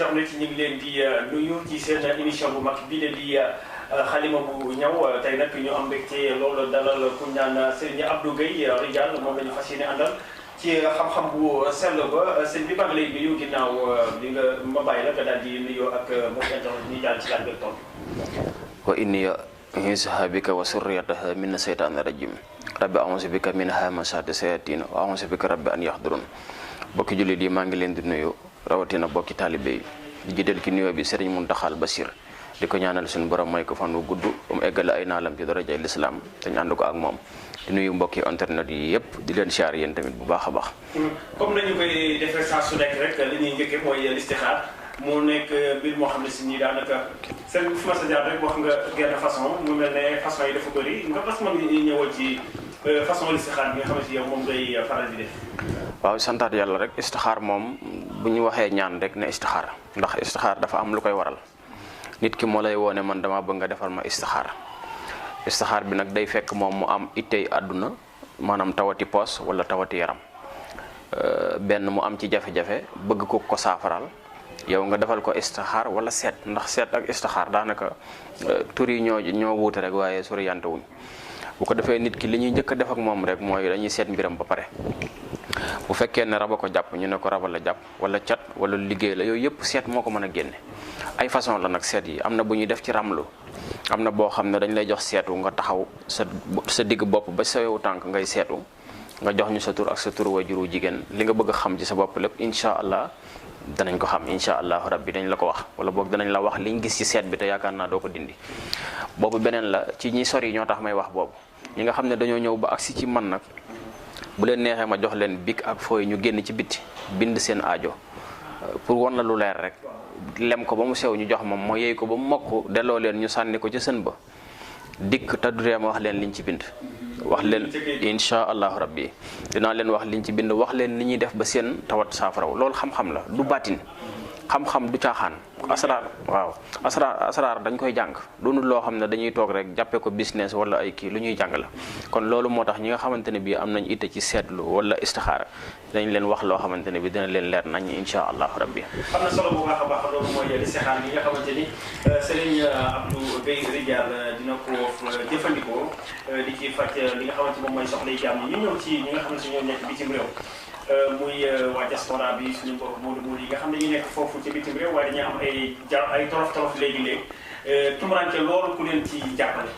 internet yi ñu ngi leen di nuyu ci seen émission bu mag bi leen di xalima bu ñaw tey nag ñu am mbégte loolu dalal ku ñaan Serigne Abdou Gueye Ridial moom la ñu fas yéene àndal ci xam-xam bu sell ba sëñ bi maa ngi lay nuyu ginnaaw li nga ma bàyyi la nga daal di nuyoo ak mbokk internet ñuy jàll ci laaj bi tontu. wa inni u'iizuha bika wa surriyataha mina shaytaani rajim rabbi a'uuzu bika min hamazaati sayaatiin wa a'uuzu bika rabbi an yahdurun. bokki jullit yi maa ngi leen di nuyu rawatina bokki taalibe yi di jiital ki nuyoo bi Serigne Mountakha Bassir di ko ñaanal suñu borom may ko fan wu gudd mu eggale ay naalam ci daraja lislaam te ñu ànd ko ak moom di nuyu mbokki internet yi yëpp di leen siyaar yéen tamit bu baax a baax. comme nañu koy defee saa su nekk rek li ñuy njëkkee mooy listixaar mu nekk mbir moo xam ne si nii daanaka seen fu ma sa jaar rek wax nga genn façon mu mel ne façon yi dafa bëri nga fas mën ñëwal ci façon listixaar bi nga xam ne si yow moom ngay faral di def. waaw santaat yàlla rek istixaar moom bu ñu waxee ñaan rek ne istixaar ndax istixaar dafa am lu koy waral nit ki moo lay woone man dama bëgg nga defal ma istixaar istixaar bi nag day fekk moom mu am ittey àdduna maanaam tawati poos wala tawati yaram benn mu am ci jafe-jafe bëgg ko saafaral yow nga defal ko istixaar wala seet ndax seet ak istixaar daanaka tur yi ñoo wuute rek waaye soriyante wuñ bu ko defee nit ki li ñuy njëkk a def ak moom rek mooy dañuy seet mbiram ba pare bu fekkee ne raba ko jàpp ñu ne ko raba la jàpp wala cat wala liggéey la yooyu yëpp seet moo ko mën a génne ay façon la nag seet yi am na bu ñuy def ci ramlu am na boo xam ne dañ lay jox seetu nga taxaw sa digg bopp ba sa yow tànk ngay seetu nga jox ñu sa tur ak sa tur wajuru jigéen li nga bëgg a xam ci sa bopp lépp incha allah danañ ko xam incha allahu rabbi dañ la ko wax wala boog danañ la wax liñ gis ci seet bi te yaakaar naa doo ko dindi boobu beneen la ci ñi sori ñoo tax may wax boobu ñi nga xam ne dañoo ñëw ba agsi ci man nag bu leen neexee ma jox leen bic ak fooy ñu génn ci bitti bind seen aajo pour won la lu leer rek lem ko ba mu sew ñu jox ma ma yey ko ba mu mokk delloo leen ñu sànni ko ci sën ba dikk te du ma wax leen liñ ci bind wax leen insha allahu rabbi dinaa leen wax liñ ci bind wax leen ni ñuy def ba seen tawat saafaraw loolu xam-xam la du baatin xam-xam du caaxaan asraar waaw asraar dañ koy jàng doonul loo xam ne dañuy toog rek jàppee ko business wala ay kii lu ñuy jàng la kon loolu moo tax ñi nga xamante ne bii am nañ itte ci seetlu wala istixaara dañ leen wax loo xamante ne bi dina leen leer nañ insha allahu rabbi am na solo bu baax a baax loolu mooy listixaar bi nga xamante ni Serigne Abdou Gueye Ridial dina ko jëfandikoo di ci faj li nga xamante moom mooy soxlay jàmm ñu ñëw ci ñi nga xamante ñoo nekk bitim réew muy waa diaspora bi suñu mbokk Modou yi nga xam ne ñu nekk foofu ci bitim réew waaye dañuy am ay torof léegi-léegi tumurànke loolu ku leen ci jàppale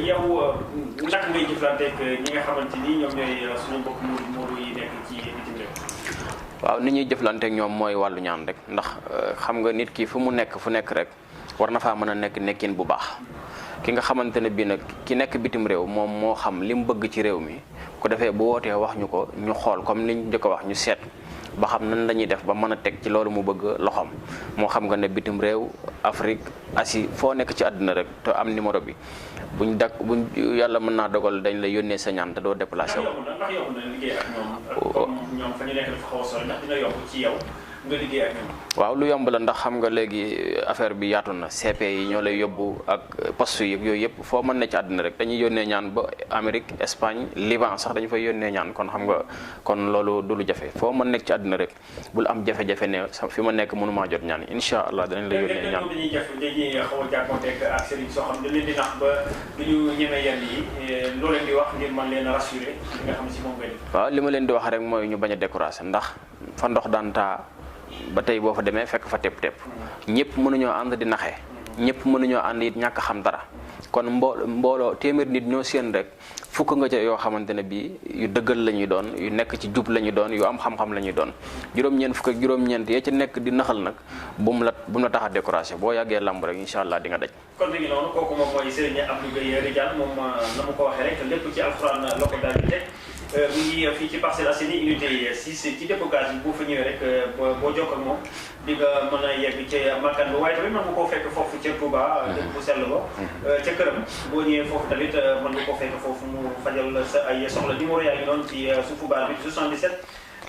yow naka ngay jëflanteeg ñi nga xamante ni ñoom ñooy suñu mbokk Modou yi nekk ci bitim réew. waaw ni ñuy jëflanteeg ñoom mooy wàllu ñaan rek ndax xam nga nit ki fu nekk rek war na faa mën a nekk nekkin bu baax ki nga xamante ne bii nag ki nekk bitim réew moom moo xam li mu bëgg ci réew mi ko defee bu wootee wax ñu ko ñu xool comme liñ njëkk a wax ñu seet ba xam nan la ñuy def ba mën a teg ci loolu mu bëgg loxoom moo xam nga ne bitim réew Afrique Asie foo nekk ci àdduna rek te am numéro bi buñ yàlla mën naa dogal dañ la yónnee sa ñaan te doo déplacé wu. ndax yomb na liggéey ak ñoom comme ñoom fa ñu nekk dafa xaw a sori ndax dina yomb ci yow nga liggéey ak ñoom. waaw lu yomb la ndax xam nga léegi affaire bi yaatu na CP yi ñoo lay yóbbu ak poste yi yooyu yëpp foo mën ne ci àdduna rek dañuy yónnee ñaan ba Amérique Espagne Liban sax dañu fay yónnee ñaan kon xam nga kon loolu du lu jafe foo mën nekk ci àdduna rek bul am jafe-jafe ne fi ma nekk mënumaa jot ñaan incha allah danañ la yónnee ñaan. dañuy xaw a jàppanteeg ak sëriñ soo xam ne dañ leen di nax ba du ñu ñeme yenn yi loo leen di wax ngir mën leen a rassuré li nga xam ne si moom ngay def. waaw li ma leen di wax rek mooy ñu bañ a découragé ndax fa ndox daan taa ba tey boo fa demee fekk fa tepp ñëpp mënuñoo ànd di naxee ñëpp mënuñoo ànd it ñàkk xam dara kon mbooloo téeméer nit ñoo seen rek fukk nga ca yoo xamante ne bii yu dëggal la ñuy doon yu nekk ci jub la ñuy doon yu am xam-xam la ñuy doon juróom-ñeent fukk ak juróom-ñeent ya ci nekk di naxal nag bu mu la tax a découragé boo yàggee lamb rek incha allah di nga daj. kon mi ngi noonu kooku moom mooy Serigne Abdou Gueye Ridial moom na ma ko waxee rek lépp ci alxuraan la ko daal di teg mi ngi fii ci Parcelles Assainies unité 6 ci dépôt gaz bi boo fa ñëwee rek boo jokkoo ak moom di nga mën a yegg ca makkaan ba waaye tamit mën nga koo fekk foofu ca Touba dëkk bu sell ba ca këram boo ñëwee foofu tamit mën nga koo fekk foofu mu fajal sa ay soxla numéro yaa ngi noonu ci suufu baar bi 77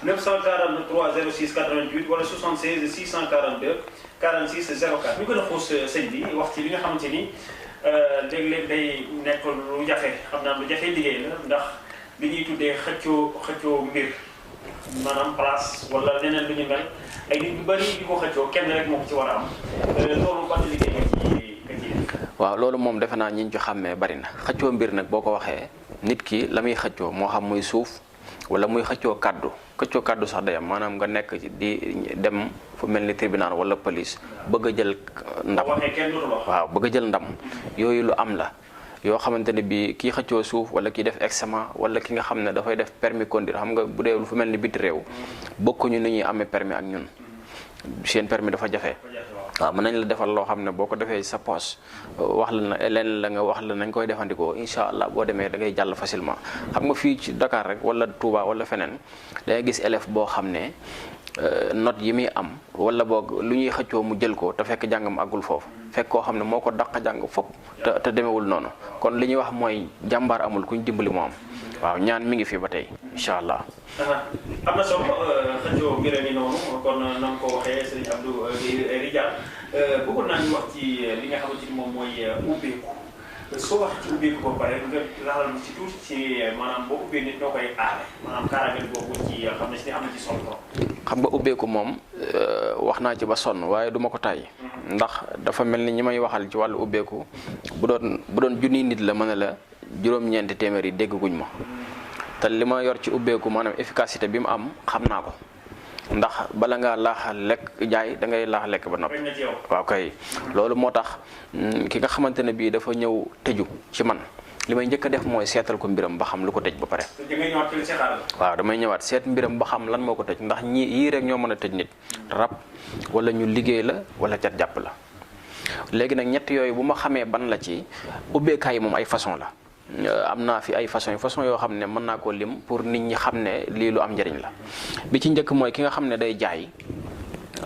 943 06 88 wala 76 642 46 04 ñu gën a xuus sëñ bi wax ci li nga xamante ni léeg-léeg day nekk lu jafe xam naa lu jafe liggéey la ndax li ñuy tuddee xëccoo mbir maanaam place wala leneen lu ñu mel ay nit yu bëri di ko xëccoo kenn rek moo ko ci war a am loolu ban liggéey nga ci waaw loolu moom defe naa ñi ñu ci xàmmee bari na xëccoo mbir nag boo ko waxee nit ki la muy xëccoo moo xam muy suuf wala muy xëccoo kaddu sax day am maanaam nga nekk di dem fu mel ni tribunal wala police bëgg a jël ndam waaw bëgg a jël ndam yooyu lu am la yoo xamante ne bi kii xëccoo suuf wala kii def examen wala ki nga xam ne dafay def permis conduire xam nga bu dee lu fu mel ni biti réew bokkuñu ni ñuy amee permis ak ñun seen permis dafa jafe waaw mën nañ la defal loo xam ne boo ko defee sa poche wax la na leen la nga wax la nañ koy defandikoo incha allah boo demee da ngay jàll facilement xam nga fii ci Dakar rek wala Touba wala feneen da ngay gis élève boo xam ne note yi muy am wala boog lu ñuy xëccoo mu jël ko te fekk jàngam àggul foofu fekk koo xam ne moo ko daq jàng fopp te demewul noonu kon li ñuy wax mooy jàmbaar amul kuñ dimbali moo am waaw ñaan mi ngi fi ba tey incha allah. am na solo xëccoo mbir mi noonu kon na nga ko waxee sëriñ Abdou Ridial bëggoon naa ñu wax ci li nga xamante ni moom mooy ubbeeku soo wax ci ubbeeku ba pare nga laal ci tuuti ci maanaam boo ubbee nit ñoo koy aare maanaam kaaraange boobu ci xam ne si am na ci solo. xam nga ubbeeku moom wax naa ci ba sonn waaye duma ko tàyyi ndax dafa mel ni ñi may waxal ci wàllu ubbeeku bu doon junniy nit la mën a la juróom-ñeenti téeméer yi dégg guñ ma te li ma yor ci ubbeeku maanaam efficacité bi mu am xam naa ko ndax bala ngaa laax lekk jaay da ngay laax lekk ba noppi waaw kay loolu moo tax ki nga xamante ne bii dafa ñëw tëju ci man li may njëkk a def mooy seetal ko mbiram ba xam lu ko tëj ba pare waaw damay ñëwaat seet mbiram ba xam lan moo ko tëj ndax yii rek ñoo mën a tëj nit rab wala ñu liggéey la wala cat jàpp la léegi nag ñett yooyu bu ma xamee ban la ci ubbeekaay yi moom ay façon la am naa fi ay façon yoo xam ne mën naa koo lim pour nit ñi xam ne lii lu am njëriñ la bi ci njëkk mooy ki nga xam ne day jaay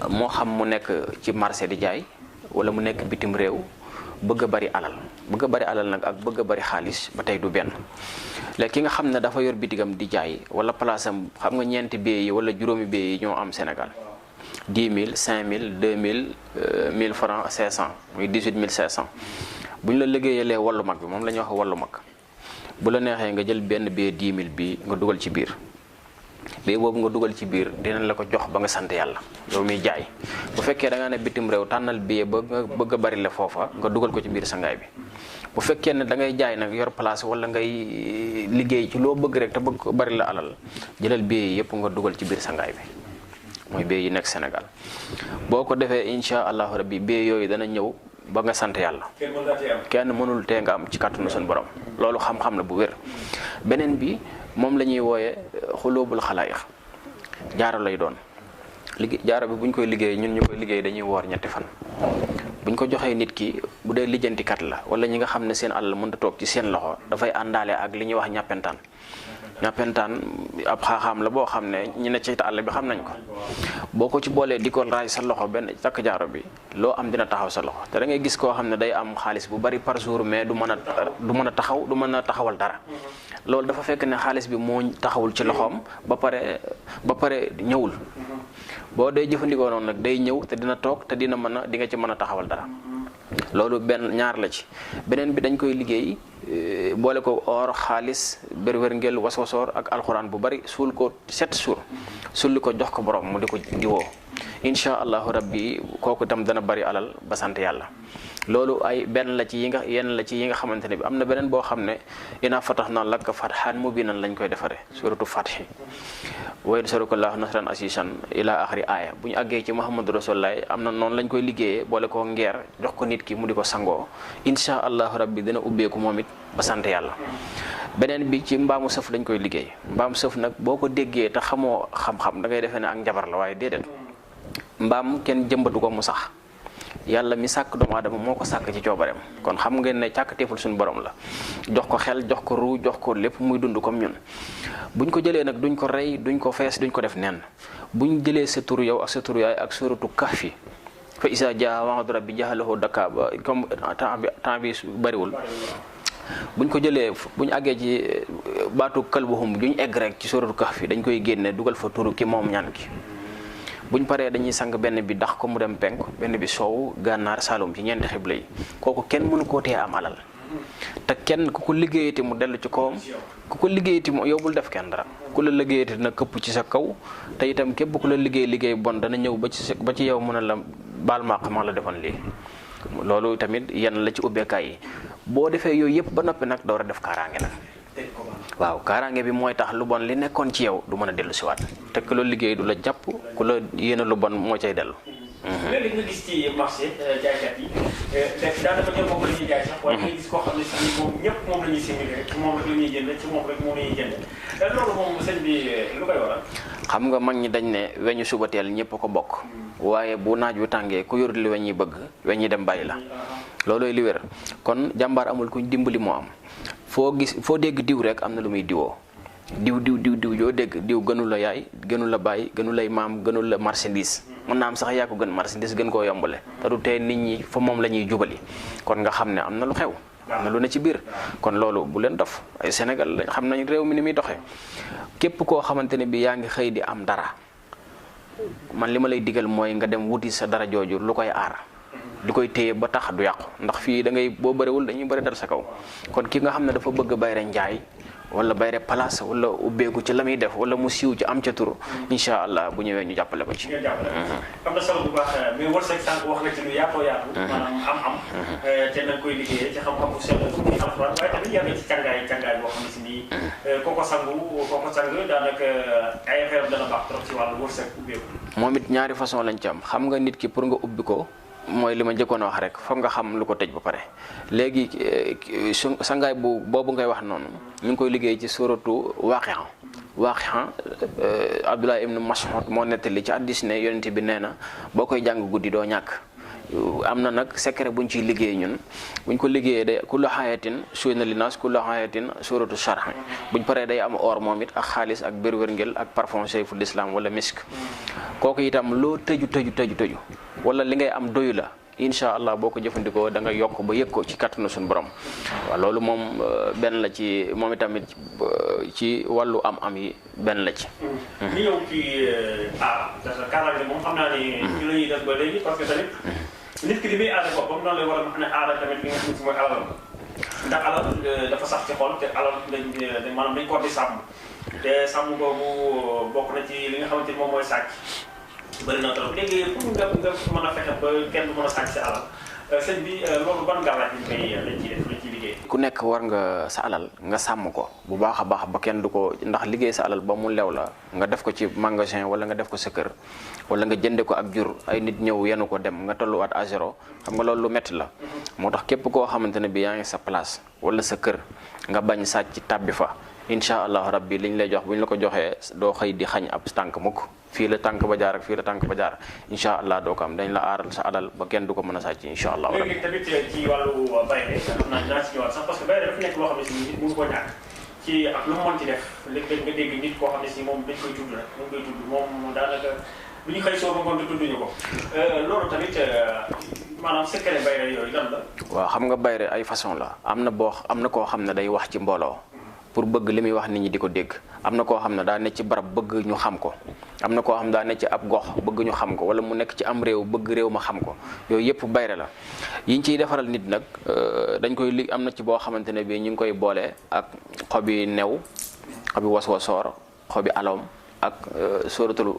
moo xam mu nekk ci marché di jaay wala mu nekk bitim réew bëgg a bari alal nag ak bëgg a bari xaalis ba tey du benn léegi ki nga xam ne dafa yor bitigam di jaay wala place am xam nga ñeenti billets yi wala juróomi billets yi ñoo am Sénégal 10 000 5 000 2 000 1000 francs 500 muy 18 500 bu ñu la liggéeyalee wallu mag bi moom la ñuy wax wallu mag bu la neexee nga jël benn billet 10 000 bi nga dugal ci biir billet boobu nga dugal ci biir dinañ la ko jox ba nga sant yàlla yow miy jaay bu fekkee da ngaa ne bitim réew tànnal billet ba nga bëgg a bari la foofa nga dugal ko ci biir sangaay bi bu fekkee ne da ngay jaay nag yor place wala ngay liggéey ci loo bëgg rek te bëgg ko bari la alal jëlal billet yëpp nga dugal ci biir sangaay bi mooy billet yi nekk Sénégal boo ko defee incha allahu rabbi billet yooyu dana ñëw ba nga sant yàlla kenn mënul tee nga am ci kàttanu suñu borom loolu xam-xam la bu wér beneen bi moom la ñuy wooye xulóobul xalaayiq jaaro lay doon jaaro bi bu ñu koy liggéey ñun ñu koy liggéey dañuy woor ñetti fan bu ñu ko joxee nit ki bu dee lijjantikat la wala ñi nga xam ne seen alal mënut a toog ci seen loxo dafay àndaale ak li ñuy wax ñàppentaan ab xaaxaam la boo xam ne ñi ne ci àll bi xam nañ ko boo ko ci boolee di ko raay sa loxo benn takk jaaro bi loo am dina taxaw sa loxo te da ngay gis koo xam ne day am xaalis bu bari par jour mais du mën a taxawal dara loolu dafa fekk ne xaalis bi moo taxawul ci loxoom ba pare ñëwul boo dee jëfandikoo noonu nag day ñëw te dina toog te di nga ci mën a taxawal dara loolu ñaar la ci beneen bi dañ koy liggéey boole ko or xaalis bérwérngel waswasoor ak alxuraan bu bari suul ko 7 jours sulli ko jox ko borom mu di ko diwoo incha allahu rabbi kooku itam dana bari alal ba sant yàlla loolu ay yenn la ci yi nga xamante ne bi am na beneen boo xam ne inaa fatahnaa laka fathan mubiinan lañ koy defaree suratu fathi wa yansurukallahu nasran asiisan ila axiri aaya bu ñu àggee ci Muhammadu Rasulullah am na noonu lañ koy liggéeyee boole ko ngeer jox ko nit ki mu di ko sangoo incha allahu rabbi dina ubbeeku moom it ba sant yàlla beneen bi ci mbaamu sëf lañ koy liggéey mbaamu sëf nag boo ko déggee te xamoo xam-xam da ngay defee ne ak njabar la waaye déedéet mbaam kenn jëmbatu ko mu sax yàlla mi sàkk doomu aadama moo ko sàkk ci coobareem kon xam ngeen ne càkkatéeful suñu borom la jox ko xel jox ko ruu jox ko lépp muy dund comme ñun buñ ko jëlee nag duñ ko rey duñ ko fees duñ ko def nen buñ jëlee sa turu yow ak sa turu yaay ak suratu kahfi fa isa jaa wa'du rabbi jahalahu dakka ba comme temps bi bariwul buñ ko jëlee buñ àggee ci baatu kalbuhum duñ egg rek ci suratu kahfi dañ koy génne dugal fa turu ki moom ñaan ki buñ paree dañuy sang benn bi dax ko mu dem penk benn bi soow gànnaar saalum ci ñeenti xibla yi kooku kenn mënu koo tee am alal te kenn ku ko liggéeyati mu dellu ci kawam ku ko liggéeyati mu yóbbul def kenn dara ku la liggéeyati na këpp ci sa kaw te itam képp ku la liggéey bon dana ñëw ba ci yow mën a la baal ma la defoon lii loolu tamit yenn la ci ubbeekaay yi boo defee yooyu yëpp ba noppi nag door a def kaaraange nag waaw kaaraange bi mooy tax lu bon li nekkoon ci yow du mën a dellu si waat te ku la liggéey du la jàpp ku la yéene lu bon moo cay dellu. léeg-léeg nga gis ci marché jaaykat yi daanaka ñoom moom la ñuy jaay sax waaye nga gis koo xam ne si moom ñëpp moom la ñuy simili rek ci moom rek la ñuy jënd ci moom rek moom la ñuy jënd loolu moom sëñ bi lu koy waral. xam nga mag ñi dañ ne weñu suba teel ñëpp ko bokk waaye bu naaj wu tàngee ku yorul li weñ yi bëgg weñ yi dem bàyyi la loolooy li wér kon jàmbaar amul kuñ dimbali moo am foo dégg diw rek am na lu muy diwoo diw yoo dégg diw gënu la yaay gënu la bàyyi gënu lay maam gënu la marchandise mën naa am sax yaa ko gën marchandise gën koo yombale te du tee nit ñi fa moom la ñuy jubali kon nga xam ne am na lu xew am na lu ne ci biir kon loolu bu leen dof ay Sénégal xam nañ réew mi ni muy doxee képp koo xamante ne bi yaa ngi xëy di am dara man li ma lay digal mooy nga dem wuti sa dara jooju lu koy aar di koy téye ba tax du yàqu ndax fii da ngay boo bëriwul dañuy bëri dal sa kaw kon ki nga xam ne dafa bëgg bayre njaay wala bayre place wala ubbeeku ci la muy def wala mu siiw ci am ca tur incha allah bu ñëwee ñu jàppale ko ci. am na solo bu baax mais wërsëg sànq wax nga ci lu yaatoo yaatu. maanaam am-am. te nañ koy liggéeyee ci xam-xam bu sell bu alxuraan waaye tamit yaa ngi ci càngaay boo xam ne si nii kooko sang daanaka ay affaire dana baax trop ci wàllu wërsëg ubbeeku. moom it ñaari façon lañ ci am xam nga nit ki pour nga ubbi ko. mooy li ma njëkkoon a wax rek foog nga xam lu ko tëj ba pare léegi sangaay boobu ngay wax noonu ñu ngi koy liggéey ci suratu Waaqi'a Abdullah ibn Mas'ud moo nettali ci hadiis ne yonent bi nee na boo koy jàng guddi doo ñàkk am na nag secret buñ ciy liggéey ñun buñ ko liggéeyee de kullu xaayatin suyna li naas kullu xaayatin suratu sharh buñ paree day am or moom it ak xaalis ak bérwérngel ak parfum sayful islam wala misk kooku itam loo tëju wala li ngay am doyu la incha allah boo ko jëfandikoo da nga yokk ba yëg ko ci kattanu suñu borom waaw loolu moom benn la ci moom itamit ci wàllu am yi benn la ci. ñu ñëw ci kaaraange moom xam naa ni ci la ñuy def ba léegi parce que tamit nit ki li muy aada boppam noonu lay war a xam ne aada tamit li nga xam ne mooy alal ndax alal dafa sax ci xol te alal maanaam dañ ko di sàmm te sàmm boobu bokk na ci li nga xamante ni moom mooy sàcc. bëri na trop léegi pour nga mën a fexe ba kenn du mën a sàcc sa alal sëñ bi loolu ban gàllaaj lañ ciy liggéey. ku nekk war nga sa alal nga sàmm ko bu baax a baax ba kenn du ko ndax liggéey sa alal ba mu lew la nga def ko ci magasin wala nga def ko sa kër wala nga jënde ko ak jur ay nit ñëw yenu ko dem nga tolluwaat à zéro xam nga loolu lu métti la. moo tax képp koo xamante ne bi yaa ngi sa place wala sa kër nga bañ sàcc tàbbi fa incha allah rabbi liñ lay jox bu ñu la ko joxee doo xëy di xañ ab tànk mukk fii la tànk ba jaar ak fii la tànk ba jaar incha allah doo ko am dañ la aaral sa alal ba kenn du ko mën a sàcc incha allah. léegi tamit ci wàllu bayre xam naa dinaa ci ñëwaat sax parce que bayre dafa nekk loo xam ne si nit mënu ko ñàkk ci ak lu mu mën ci def léeg-léeg nga dégg nit koo xam ne si moom dañ koy tudd rek moom daanaka bu ñu xëy soo ba ngoon tudduñu ko loolu tamit maanaam secret bayre yooyu lan la. waaw xam nga bayre ay façon la am na koo xam ne day wax ci mbooloo pour bëgg li muy wax nit ñi di ko dégg am na koo xam ne daa nekk ci barab bëgg ñu xam ko am na koo xam ne daa nekk ci ab gox bëgg ñu xam ko wala mu nekk ci am réew bëgg réew ma xam ko yooyu yëpp bayre la yiñ ciy defaral nit nag dañ koy am na ci boo xamante ne bii ñu ngi koy boole ak xobi new xobi waswasoor xobi alom ak sóoratul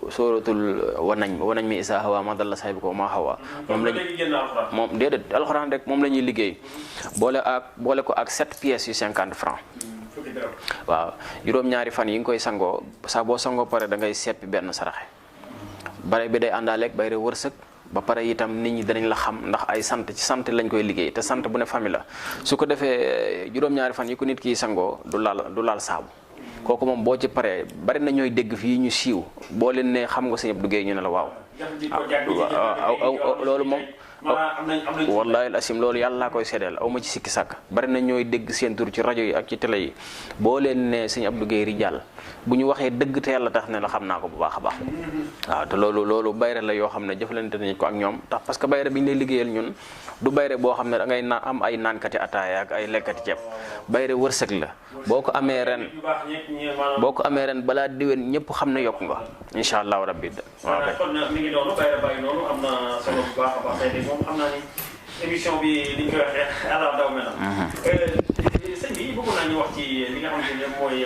wanañ mi isaa hawa ma dalla saahibukum wa ma hawa moom déedéet alxuraan rek moom la ñuy liggéey boole ko ak 7 pièces yu 50 francs waaw juróom-ñaari fan yi nga koy sangoo saa boo sangoo pare da ngay seppi benn saraxe bare bi day àndaaleeg bayre wërsëg ba pare itam nit ñi danañ la xam ndax ay sant ci sant lañ koy liggéey te sant bu ne famille la su ko defee juróom-ñaari fan yi ko nit kiy sangoo du laal saabu kooku moom boo ci paree bari na ñooy dégg fii ñu siiw boo leen ne xam nga Sëñ Abdou Guèye ñu ne la waaw loolu moom wallahi asim loolu yàlla laa koy seddeel aw ma ci sikki sàkk bari na ñooy dégg seen tur ci rajo yi ak ci télé yi boo leen ne Sëñ Abdou Guèye Ridial bu ñu waxee dëgg te yàlla tax ne la xam naa ko bu baax a baax waaw te loolu bayre la yoo xam ne jëfalante nañ ko ak ñoom tax parce que bayre bi ñu lay liggéeyal ñun du bayre boo xam ne da ngay am ay naankati ataaya ak ay lekkati ceeb bayre wërsëg la boo ko amee ren balaa diwén ñëpp xam ne yokk nga incha allahu rabbi waaw kon mi ngi noonu bayre bàyyi noonu am na solo bu baax a baax tey de moom xam naa ni émission bi li ñu koy waxee ala daw mel na. sëñ bi bëgg naa ñu wax ci li nga xamante ne mooy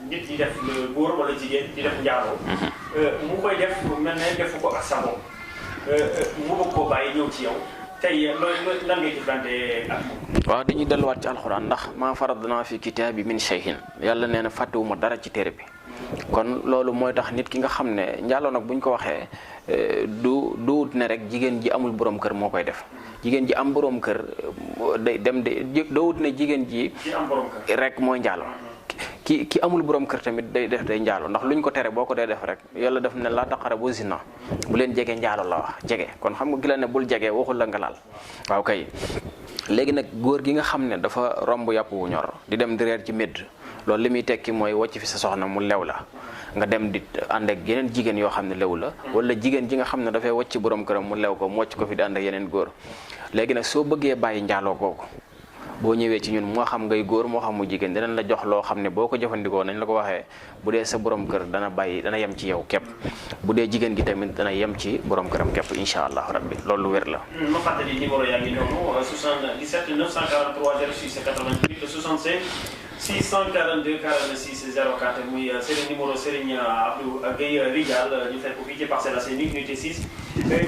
nit yi def góor wala jigéen di def njaaloo. mu koy def mel ne defu ko ak sago mu bëgg koo bàyyi ñëw ci yow tey loolu lan ngay jëflante ak moom. waaw dañuy delluwaat ci alxuraan ndax maa faradnaa fi kitaabi min shay'in yàlla nee na fàttewuma dara ci téere bi kon loolu mooy tax nit ki nga xam ne njaaloo nag bu ñu ko waxee du ne rek jigéen ji amul borom kër moo koy def jigéen ji am borom kër day dem de doowut ne jigéen ji am borom kër rek mooy njaaloo ki amul borom kër tamit day njaaloo ndax luñ ko tere boo ko dee def rek yàlla def ne laa taqrabu zina bu leen jege njaaloo la wax jege kon xam nga ki la ne bul jege waxul la nga laal waaw kay léegi nag góor gi nga xam ne dafa romb yàpp wu ñor di dem di reer ci médd loolu li muy tekki mooy wàcc fi sa soxna mu lew la nga dem di ànd ak yeneen jigéen yoo xam ne lew la wala jigéen ji nga xam ne dafay wàcc borom këram mu lew ko mu wàcc ko fi di ànd ak yeneen góor léegi nag soo bëggee bàyyi njaaloo googu boo ñëwee ci ñun moo xam ngay góor moo xam mu jigéen dinañ la jox loo xam ne boo ko jëfandikoo nañ la ko waxee bu dee sa borom kër dana yem ci yow képp bu dee jigéen gi tamit dana yem ci borom këram képp incha allah rabbi loolu wér la. ma fàttali numéro yaa ngi noonu 77 943 06 88 76 642 46 04 muy seen numéro Serigne Abdou Gueye Ridial ñu fekk ko fii ci Parcelles Assainies unité 6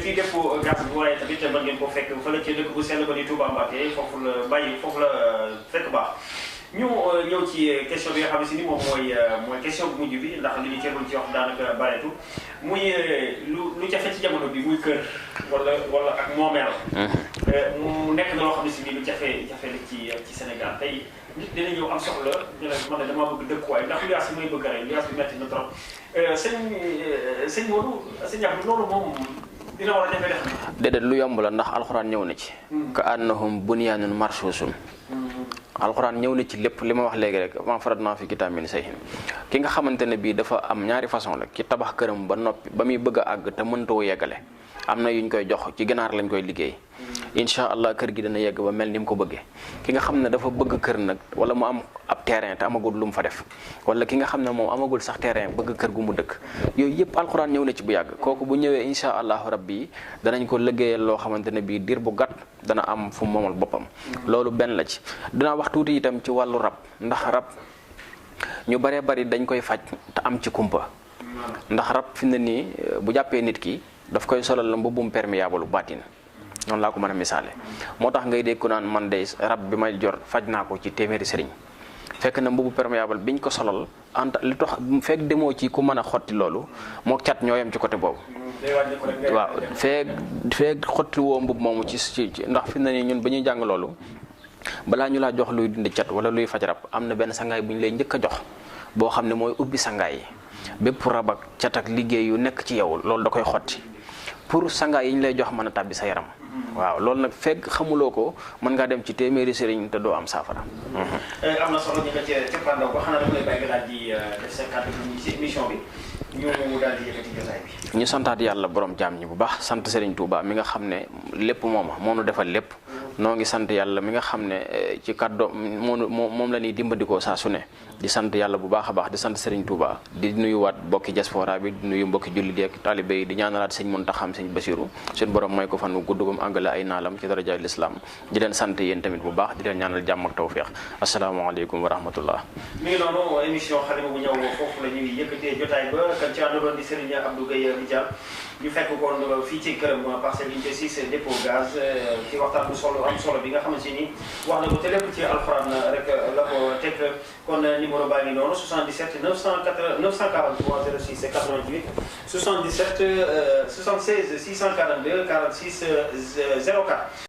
fii dépôt gaz bi waaye tamit mën ngeen ko fekk fële ci dëkk bu sell ba di Touba Mbacké foofu la fekk baax ñu ñëw ci question bi nga xam ne si ni moom mooy question bu mujj bi ndax li ñu ceebul ci wax daanaka bareetu muy lu jafe ci jamono bi muy kër wala ak moomeel mu nekk na loo xam ne si ni lu jafe la ci Sénégal tey nit dina ñëw am soxla ñu ne man ne damaa bëgg dëkkuwaay ndax luyaas bi may bëgg rek luyaas bi metti na trop sëñ Modou sëñ Abdou loolu moom dina war a jafe def na déedéet lu yomb la ndax alxuraan ñëw na ci ka annahum bunyaanun marsuusun alxuraan ñëw na ci lépp li ma wax léegi rek maa faratnaa fi kitaab min shay'in ki nga xamante ne bii dafa am ñaari façon la ki tabax këram ba noppi ba muy bëgg a àgg te mëntoo yeggale am na yuñ koy jox ci ganaar lañ koy liggéey incha allah kër gi dana yegg ba mel ni mu ko bëggee ki nga xam ne dafa bëgg kër nag wala mu am ab terrain te amagul lu mu fa def wala ki nga xam ne moom amagul sax terrain bëgg kër gu mu dëkk yooyu yëpp alxuraan ñëw na ci bu yàgg kooku bu ñëwee incha allahu rabbi danañ ko liggéeyal loo xamante ne bii diir bu gàtt dana am fu mu moomal boppam loolu benn la ci dinaa wax tuuti itam ci wàllu rab ndax rab ñu baree bari dañ koy faj te am ci kumpa ndax rab fi ne nii bu jàppee nit ki daf koy solal la mbubbum perméable baatin noonu laa ko mën a misaale moo tax ngay dégg ku naan man de rab bi may jor faj naa ko ci téeméeri sëriñ fekk na mbubu perméable biñ ko solal li tax fekk demoo ci ku mën a xotti loolu moo cat ñoo yem ci côté boobu waaw fekk xotti woo mbub moomu ci ndax fi na ni ñun ba ñuy jàng loolu balaa ñu laa jox luy dindi cat wala luy faj rab am na benn sangaay bu ñu lay njëkk a jox boo xam ne mooy ubbi sangaay yi bépp rab ak cat ak liggéey yu nekk ci yow loolu da koy xotti pour sangaay yi ñu lay jox mën a tàbbi sa yaram waaw loolu nag fekk xamuloo ko mën ngaa dem ci téeméeri sëriñ te doo am saafara. am na solo ñu nga ca cappaandaw ba xanaa dama lay bàyyi nga daal di def sa kàddu gi ci émission bi ñu daal di yëkkati jotaay bi. ñu santaat yàlla borom jaam ñi bu baax sant Serigne Touba mi nga xam ne lépp moo nu defal lépp noo ngi sant yàlla mi nga xam ne ci kàddo moom la ñuy dimbandikoo saa su ne di sant yàlla bu baax a baax di sant Serigne Touba di nuyuwaat mbokki diaspora bi di nuyu mbokki jullit ak taalibe yi di ñaanalaat sëñ Muntaxa sëñ Basiru suñu borom may ko fan wu gudd gum àggale ay naalam ci darajaay lislaam di leen sant yéen tamit bu baax di leen ñaanal jàmm ak tawféex asalaamaaleykum wa rahmatullah. mi ngi noonu émission Xalima bu ñëw foofu la ñuy yëkkatee jotaay ba kan ci àndaloon di Serigne Abdou Gueye Ridial ñu fekk ko fii ci këram Parcelles Unité 6 dépôt gaz ci waxtaan bu am solo bi nga xamante ni wax na ko te lépp ci alxuraan rek la ko teg kon numéro baa ngi noonu 77 943 06 88 77 76 642 46 04